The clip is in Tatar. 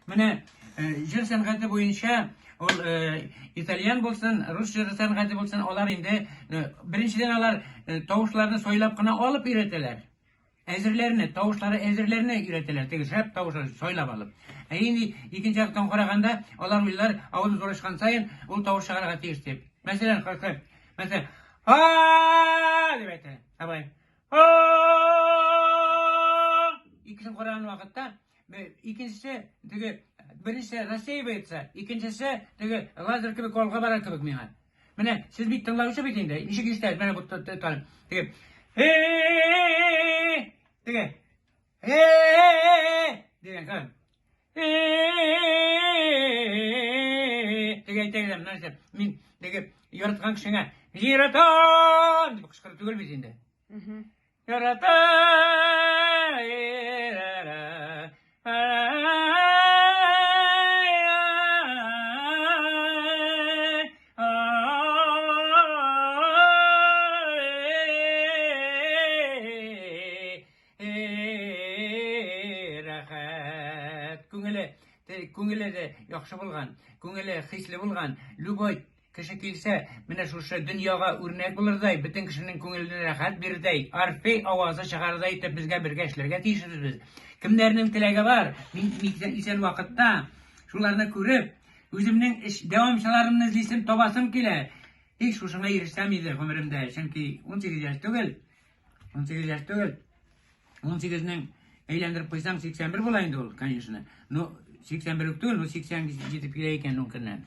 Менә җыр сәнгате буенча ул итальян булсын, рус җыры сәнгате булсын, алар инде беренчедән алар тавышларны сайлап кына алып өйрәтәләр. Әзерләрне, тавышлары әзерләрне өйрәтәләр, теге шәп тавышлар сайлап алып. Ә инде икенче яктан караганда, алар уйлар, авызы зурайшкан саен ул тавыш чыгарырга тиеш дип. Мәсәлән, мәсәлән, а дип әйтә. Абай. Икесен караган вакытта, икенчесе теге беренчесе рассеивается, икенчесе теге лазер кебек алга бара кебек миңа. Менә сез бит тыңлаучы бит инде. Ничек ишетәсез? Менә бу теге теге дигән кебек. Теге әйтә генә, нәрсә, мин теге яраткан кешеңә яратам дип кычкыру түгел бит инде. Яратам. Рәхәт. Күңеле, күңеле дә яхшы булган, күңеле хисле булган. Любой кеше килсә, менә шушы дөньяга үрнәк булырдай, бөтен кешенең күңеленә рәхәт бирердәй, орфей авазы чыгарырдай итеп безгә бергә эшләргә тиешбез без. Кемнәрнең теләге бар, мин исән вакытта шуларны күреп, үземнең эш дәвамчыларымны эзлисем, табасым килә. Тик шушыңа ирешсәм иде гомеремдә, чөнки 18 яшь түгел, 18 яшь түгел. 18-нең әйләндереп куйсаң 81 була инде ул, конечно. Ну, 81 үк түгел, ну 80 җитеп килә икән ул көннән.